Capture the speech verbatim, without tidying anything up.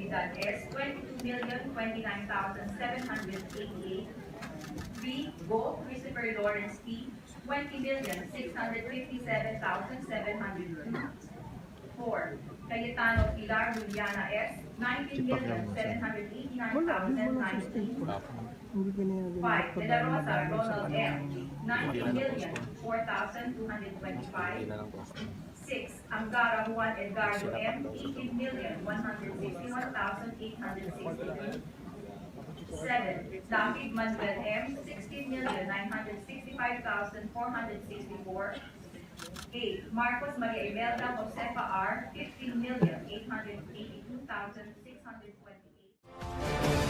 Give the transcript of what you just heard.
Natividad S, twenty-two million twenty-nine thousand seven hundred eighty-eight. Three, Go Christopher Lawrence T, twenty million six hundred fifty-seven thousand seven hundred two. Four, Cayetano Pilar Juliana S, nineteen million seven hundred eighty-nine thousand nineteen. Five, De La Rosa Ronald M, nineteen million four thousand two hundred twenty-five. Six, Angara Juan Edgardo M, eighteen million one hundred sixty-one thousand eight hundred sixty-two. Seven, David Manuel M, sixteen million nine hundred sixty-five thousand four hundred sixty-four. Eight, Marcos Maria Imelda Josefa R, fifteen million eight hundred eighty-two thousand six hundred twenty-eight.